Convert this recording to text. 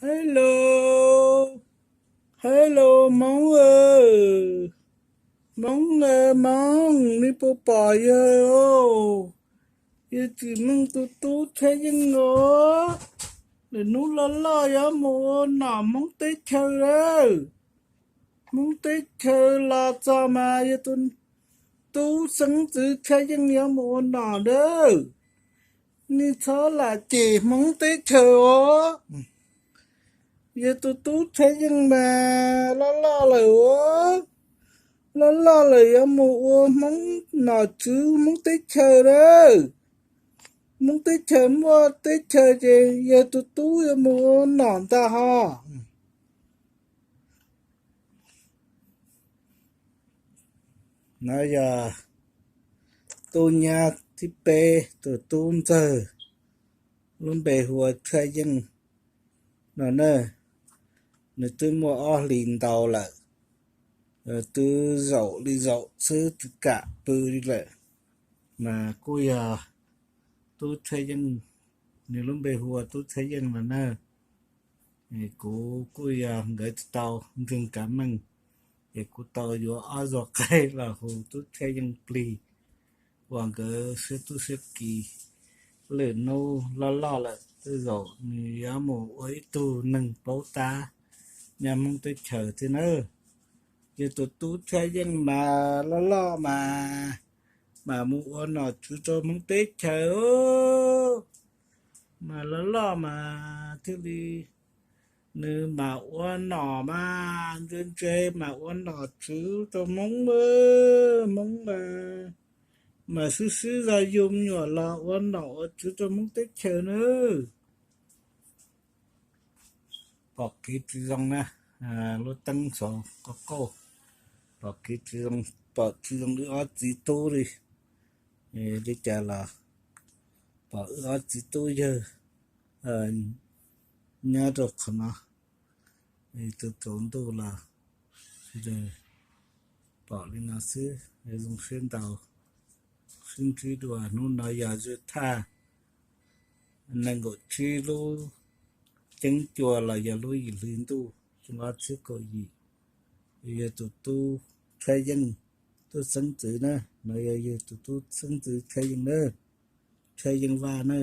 Hello, hello Hmoob aw, Hmoob aw, Hmoob, nej puas pom yawg os? Yawg tsim meej tus tub Txhiaj Yeej os, lwm hnub loj loj yuav mus ua nom Hmoob teb chaws lawm. Hmoob teb chaws los txog mas yawg tus tub xeeb ntxwv Txhiaj Yeej yuav mus ua nom lawm. Nej txhob lam cem Hmoob teb chaws os. Yawg tus tub Txhiaj Yeej mas loj loj lawm os, loj loj lawm yuav mus ua Hmoob nom tswv Hmoob teb chaws lawm. Hmoob teb chaws muaj teb chaws ces yawg tus tub yuav mus ua nom ntag hos. No yog tub nyab thib peb, tus tub ntxawg, lub npe hu ua Txhiaj Yeej no na. Nws twb muaj ob hlis ntau lawm, twb zaum li zaum xwb twb kam pw li lawm. Mas kuj yog tub Txhiaj Yeej, nws lub npe hu ua tub Txhiaj Yeej no na. Kuv kuj yog nkawd tsis tau ntseeg kav meej, es kuv tau yuav ob zaug qaib los hu tub Txhiaj Yeej plig, uas nkawd siab tub siab ki. Lwm hnub loj loj lawm tej zaum nws yuav mus ua ib tug neeg paub tab nyob Hmoob teb chaws thiab nawb. Yog tus tub Txhiaj Yeej mas loj loj mas, mas mus ua nom tswv rau Hmoob teb chaws, mas loj loj mas thiaj li nws mas ua nom mas ntse ntse mas ua nom tswv rau Hmoob, Hmoob mas, mas swb swb zog yug me nyuam los ua nom ua tswv rau Hmoob teb chaws nawb. Pom kev tsis zoo na, lub teeb saud qauj qauj, pom kev tsis zoo, pom tsis zoo wb ob txiv tub li. Li cas los pom wb ob txiv tub yawg nyob rau qhov no, tus tsaus ntuj los sawv daws pom li no xwb, zoo siab ntau. Sib ntsib dua hnub no yog zej thaj nees nkaum tsib lub ceeb cua los yog lub yim hli ntuj xyoo ob txhiab kaum yim. Yog tus tub Txhiaj Yeej, tub xeeb ntxwv na, no yog yog tus tub xeeb ntxwv Txhiaj Yeej na, Txhiaj Yeej Vaj na.